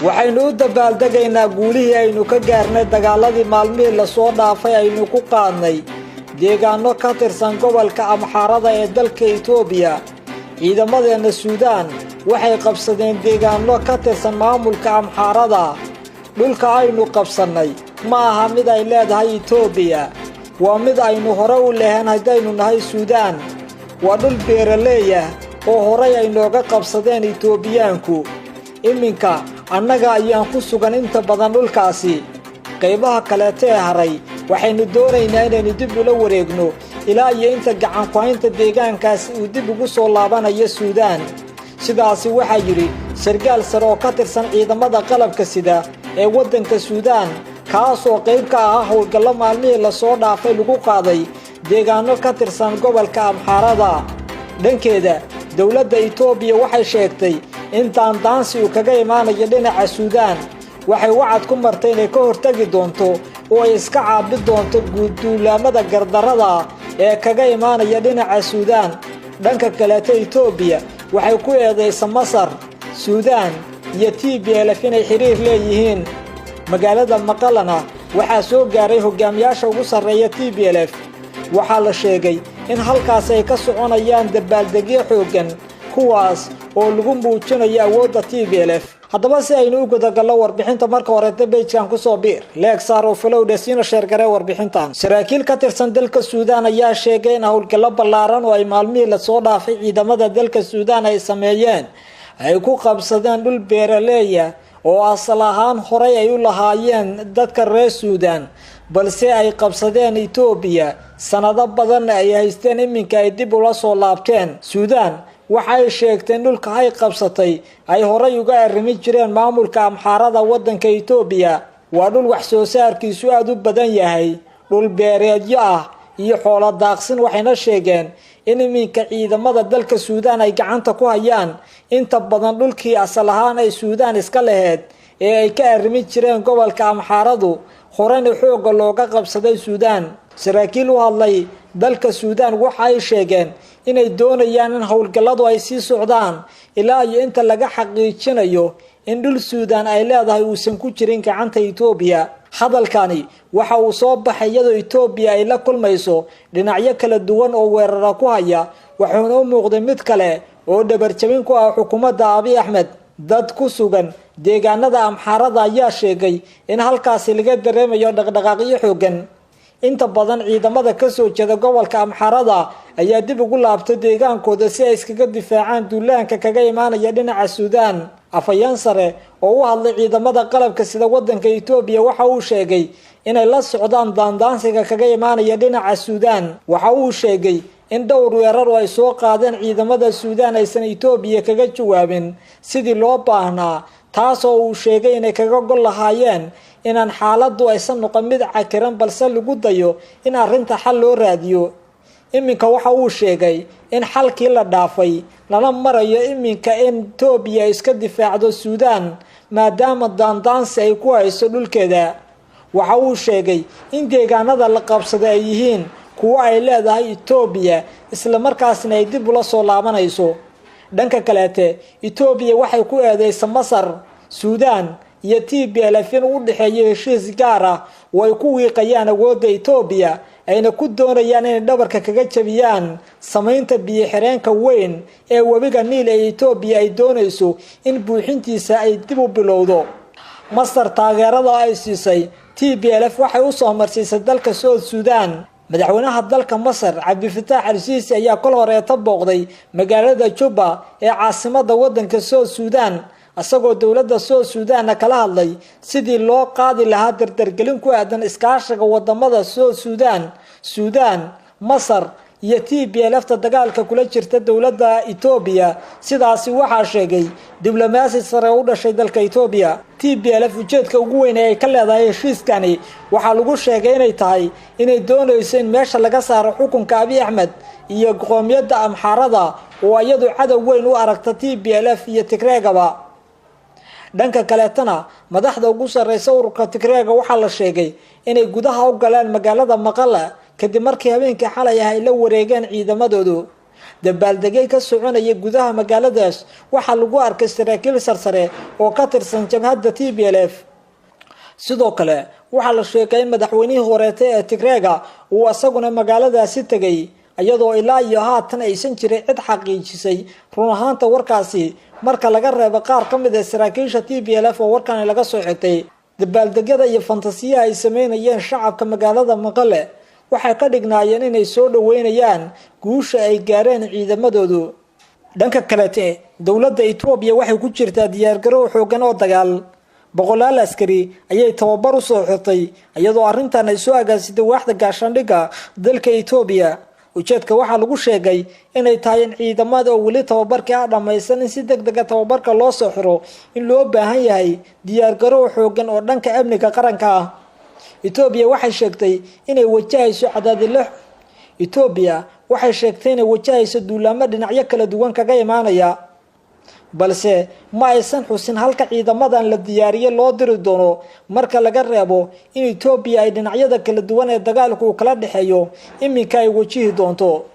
Waxaynu u dabaaldegaynaa guulihii aynu ka gaarnay dagaaladii maalmihii lasoo dhaafay aynu ku qaadnay deegaano ka tirsan gobolka Amxaarada ee dalka Itoobiya. Ciidamadeenna Suudaan waxay qabsadeen deegaano ka tirsan maamulka Amxaarada. Dhulka aynu qabsannay ma aha mid ay leedahay Itoobiya, waa mid aynu hore u leheen haddaynu nahay Suudaan. Waa dhul beeraleeyah oo horay ay nooga qabsadeen Itoobiyaanku. Iminka annaga ayaan ku sugan inta badan dhulkaasi. Qaybaha kaleeta ee haray waxaynu doonaynaa inaynu dib ula wareegno ilaa iyo inta gacankuhaynta deegaankaasi uu dib ugu soo laabanayo Suudaan. Sidaasi waxaa yidhi sargaal sare oo ka tirsan ciidamada qalabka sida ee waddanka Suudaan, kaasoo qayb ka ahaa howlgallo maalmihii lasoo dhaafay lagu qaaday deegaano ka tirsan gobolka Amxaarada. Dhankeeda, dowladda Itoobiya waxay sheegtay in daandaansi uu kaga imaanayo dhinaca Suudaan. Waxay wacad ku martay inay ka hortagi doonto oo ay iska caabi doonto guudduulaamada gardarrada ee kaga imaanaya dhinaca Suudaan. Dhanka kaleeta, Itoobiya waxay ku eedaysa Masar, Suudaan iyo TPLF inay xiriir leeyihiin. Magaalada Maqalana waxaa soo gaaray hogaamiyaasha ugu sarreeya TPLF. Waxaa la sheegay in halkaas ay ka soconayaan dabaaldegyo xooggan, kuwaas oo lagu muujinayo awoodda TPLF. Haddaba, si aynu u gudagallo warbixinta, marka horeeta page-kan kusoo biir, like saar oo follow dheh, siina share garee warbixintan. Saraakiil ka tirsan dalka Suudaan ayaa sheegay in howlgallo ballaaran oo ay maalmihii lasoo dhaafay ciidamada dalka Suudaan ay sameeyeen ay ku qabsadeen dhul beeraleeya oo asal ahaan horay ay u lahaayeen dadka reer Suudaan, balse ay qabsadeen Itoobiya, sanado badanna ay haysteen, iminka ay dib ula soo laabteen. Suudaan waxa ay sheegteen dhulka ay qabsatay ay horay uga arrimi jireen maamulka Amxaarada waddanka Itoobiya. Waa dhul wax soo saarkiisu aada u badan yahay, dhul beereedyo ah iyo xoolo daaqsin. Waxayna sheegeen in iminka ciidamada dalka Suudaan ay gacanta ku hayaan inta badan dhulkii asal ahaan ay Suudaan iska laheyd ee ay ka arrimi jireen gobolka Amxaaradu, horena xoogga looga qabsaday Suudaan. Saraakiil u hadlay dalka Suudaan waxa ay sheegeen inay doonayaan in howlgalladu ay sii socdaan ilaa iyo inta laga xaqiijinayo in dhul Suudaan ay leedahay uusan ku jirin gacanta Itoobiya. Hadalkani waxa uu soo baxay iyadoo Itoobiya ay la kulmayso dhinacyo kala duwan oo weerara ku haya, wuxuuna u muuqday mid kale oo dhabarjabin ku ah xukuumadda Abiy Axmed. Dad ku sugan deegaanada Amxaarada ayaa sheegay in halkaasi laga dareemayo dhaqdhaqaaqyo xoogan. Inta badan ciidamada kasoo jeeda gobolka Amxaarada ayaa dib ugu laabtay deegaankooda si ay iskaga difaacaan duulaanka kaga imaanaya dhinaca Suudaan. Afhayeen sare oo u hadlay ciidamada qalabka sida wadanka Itoobiya waxa uu sheegay inay la socdaan daandaansiga kaga imaanaya dhinaca Suudaan. Waxa uu sheegay in dhowr weerar oo ay soo qaadeen ciidamada Suudaan aysan Itoobiya kaga jawaabin sidii loo baahnaa, taasoo uu sheegay inay kaga gol lahaayeen inaan xaaladdu aysan noqon mid cakiran, balse lagu dayo in arrinta xal loo raadiyo. Iminka waxa uu sheegay in xalkii la dhaafay, lana marayo iminka in Itoobiya ay iska difaacdo Suudaan, maadaama daandaansi ay ku hayso dhulkeeda. Waxa uu sheegay in deegaanada la qabsaday ay yihiin kuwo ay leedahay Itoobiya, islamarkaasna ay dib ula soo laabanayso. Dhanka kaleete, Itoobiya waxay ku eedeysa Masar, Suudaan iyo TPLF in u dhexeeyo heshiis gaar ah oo ay ku wiiqayaan awoodda Itoobiya, ayna ku doonayaan inay dhabarka kaga jabiyaan samaynta biyo-xireenka weyn ee webiga Niil ee Itoobiya ay doonayso in buuxintiisa ay dib u bilowdo. Masar taageerada ay siisay TPLF waxay usoo marsiisay dalka South Suudaan. Madaxweynaha dalka Masar, Cabdifataax Al Siisi, ayaa kol horeeta booqday magaalada Juba ee caasimada wadanka South Suudaan, isagoo dowladda South Suudaanna kala hadlay sidii loo qaadi lahaa dardargelin ku aadan iskaashiga wadamada South Suudaan, Suudaan, Masar iyo TPLF-ta dagaalka kula jirta dowladda Itoobiya. Sidaasi waxaa sheegay diblomaasi sare u dhashay dalka Itoobiya. TPLF ujeedka ugu weyn ee ay ka leedahay heshiiskani waxaa lagu sheegay inay tahay inay doonayso in meesha laga saaro xukunka Abiy Axmed iyo qoomiyadda Amxaarada, oo iyadu cadow weyn u aragta TPLF iyo Tigreegaba. Dhanka kaleetana, madaxda ugu sarreysa ururka Tigreega waxaa la sheegay inay gudaha u galeen magaalada Maqala kadib markii habeenkii xalay ah ay la wareegeen ciidamadoodu. Dabaaldegay ka soconaya gudaha magaaladaas waxaa lagu arkay saraakiil sarsare oo ka tirsan jabhadda TPLF. Sidoo kale waxaa la sheegay in madaxweynihii horeeta ee Tigreega uu isaguna magaaladaasi tegay, iyadoo ilaa iyo haatan aysan jirin cid xaqiijisay run ahaanta warkaasi, marka laga reebo qaar ka mid ah saraakiisha TPLF oo warkani laga soo xigtay. Dabaaldegyada iyo fantasiyaha ay sameynayeen shacabka magaalada Maqale waxay ka dhignaayeen inay soo dhaweynayaan guusha ay gaareen ciidamadoodu. Dhanka kalete, dowladda Itoobiya waxay ku jirtaa diyaargarow xoogan oo dagaal. Boqolaal askari ayay tababar u soo xirtay, iyadoo arrintan ay soo agaasitay waaxda gaashaandhigga dalka Itoobiya. Ujeedka waxaa lagu sheegay inay tahay in ciidamada oo weli tababarkii ah dhammaysan in si deg dega tababarka loo soo xiro, in loo baahan yahay diyaargarow xoogan oo dhanka amniga qaranka ah. Itoobiya waxay sheegtay inay wajahayso cadaadilo. Itoobiya waxay sheegtay inay wajahayso duulaamo dhinacyo kala duwan kaga imaanaya, balse ma aysan xusin halka ciidamadan la diyaariye loo diri doono, marka laga reebo in Itoobiya ay dhinacyada kala duwan ee dagaalku uu kala dhexeeyo iminka ay wajihi doonto.